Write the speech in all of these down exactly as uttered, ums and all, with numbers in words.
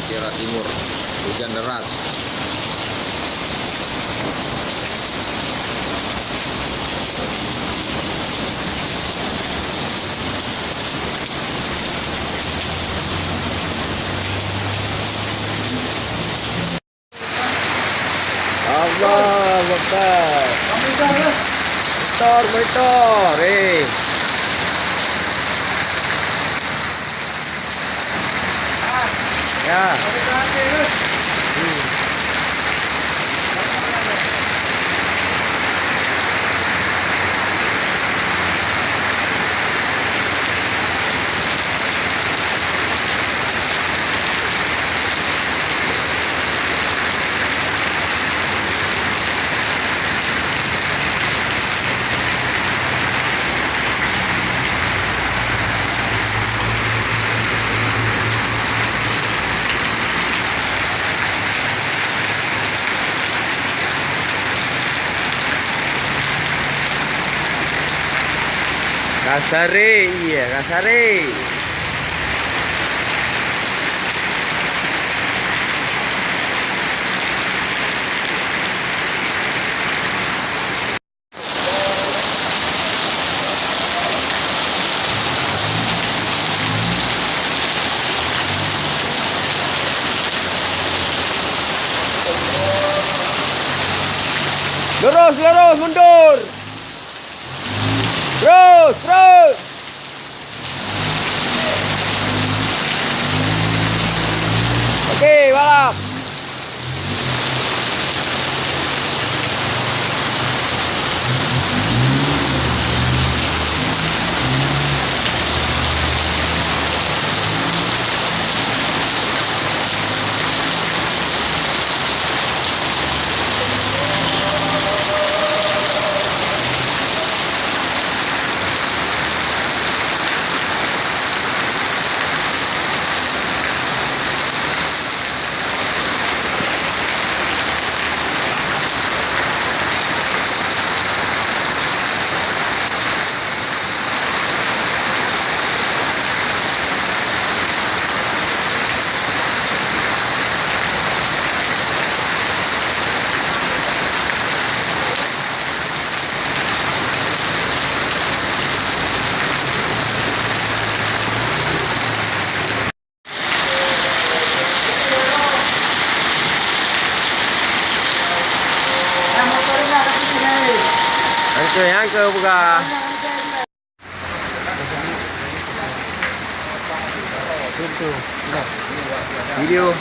Daerah timur, hujan deras. Allahu Akbar. Monitor, monitor. Eh. Ya. Hmm. Kasari, iya, kasari. Lurus, lurus, mundur. Terus, terus. Oke, balap. Hangke, hangke buka. Video.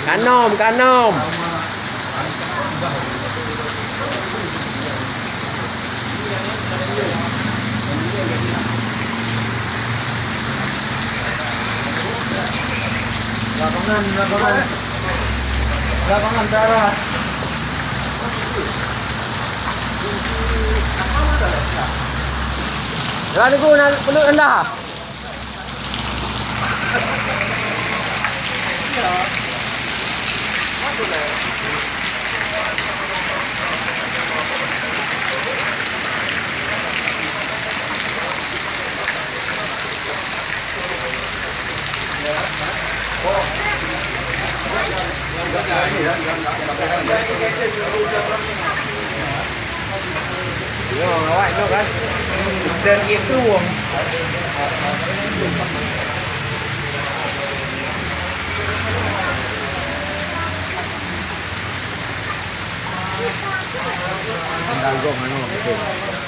Kanom, kanom. Lapangan, lapangan. Lapangan darah. Dah nunggu nak peluk rendah. Yo, awak tu kan. Dan itu.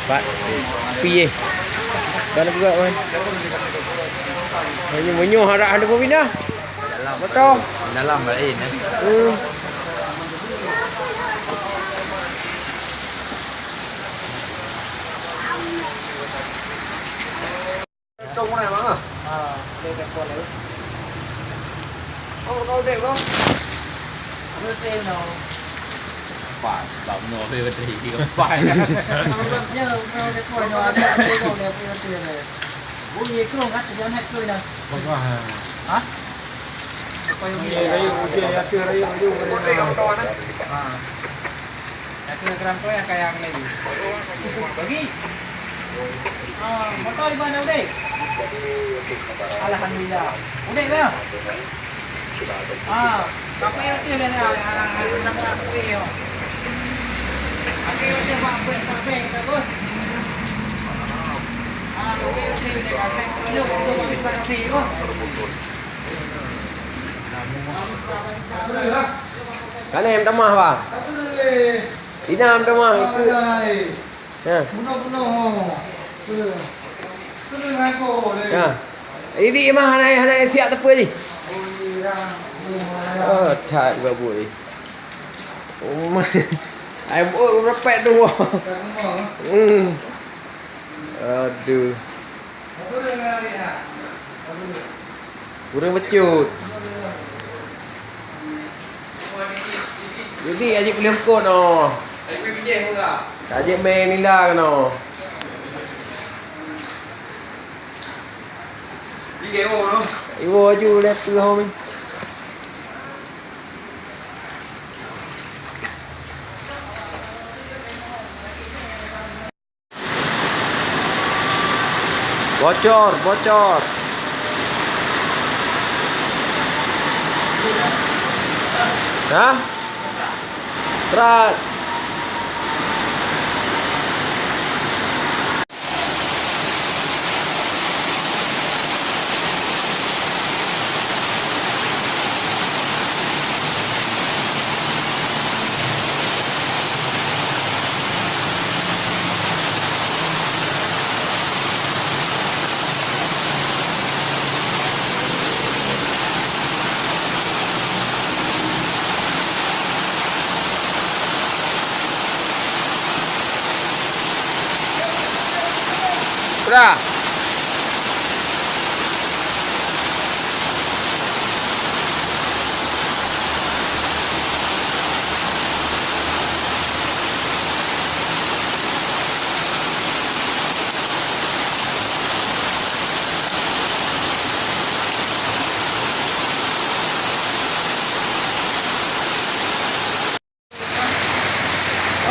Pak, piye? Kan juga kan. Meunyoe, meunyoe harap hana beupinah. Betul. Dalam lain, eh. Hmm. Tông này mà. À, đây là con đấy. Ô, ô, đây không? Ô, đây nó. Phải, bảo nó về đây thì phải. Ô, nhớ, ô, cái con nó, đây, đây, đây, đây, đây, đây. Ui, cái con gắt thì nó hết rồi nè. Không có hả? Hả? Cái con này, đây, đây, đây, đây, đây. Ô, đây không to nữa. À. Satu gram tu yang kaya lagi. Bagi. Ah, motor di mana, Udek? Alhamdulillah. Udek, bang? Ah, tapi itu dah, dah, dah, dah, dah, dah, dah. Tapi itu, Pak, Pak, Pak, Pak, Pak. Ah, tapi itu, dia kata, lu, lu, Pak, Pak, Pak, Pak. Kanem tamah, Pak. Inam tamah, ikut. Ya. Ya. Ini mah hana, hana siap tepe ji. Oh, that gak bui. Oh, mah. Ai buet berepek tu. Hmm. Aduh. Kurang becut. Jadi, aji pulih kot noh. Aji main nila kena. Iwo aju leh tu hom. Bocor, bocor. Hah? Berat. Udah.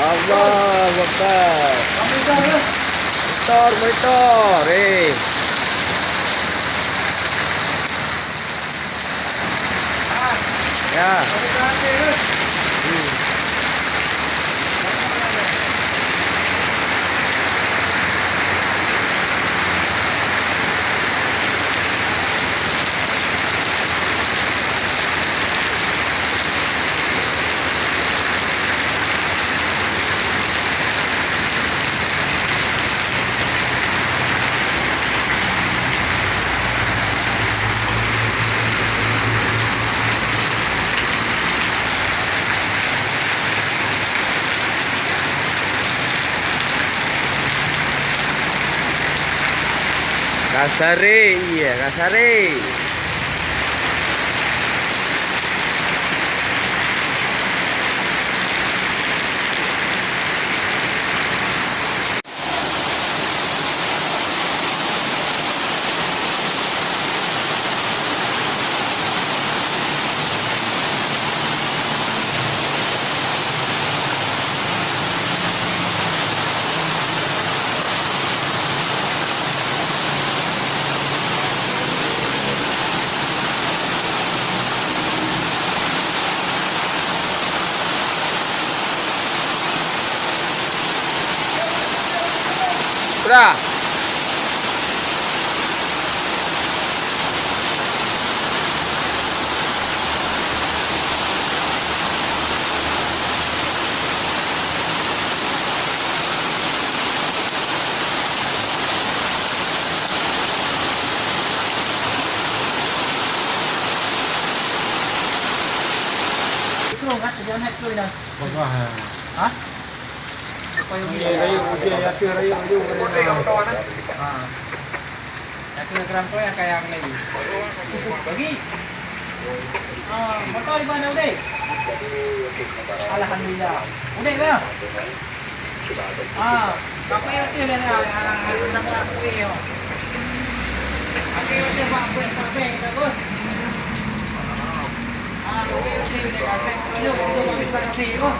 Allahu Akbar. Monitor, monitor. Eh. Ya. Hmm. Kasari, iya, kasari. Udah. Hah? Rayek, rayek, rayek, rayek. Ha. Keurang-keurang kaya keunan. Bagi. Ah, moto di mana udeh? Alhamdulillah. Udeh dah. Ah, kape udeh dah. Ah, kape udeh. Kape udeh bak bak bak bak. Ah, kape udeh dah. Kape udeh dah.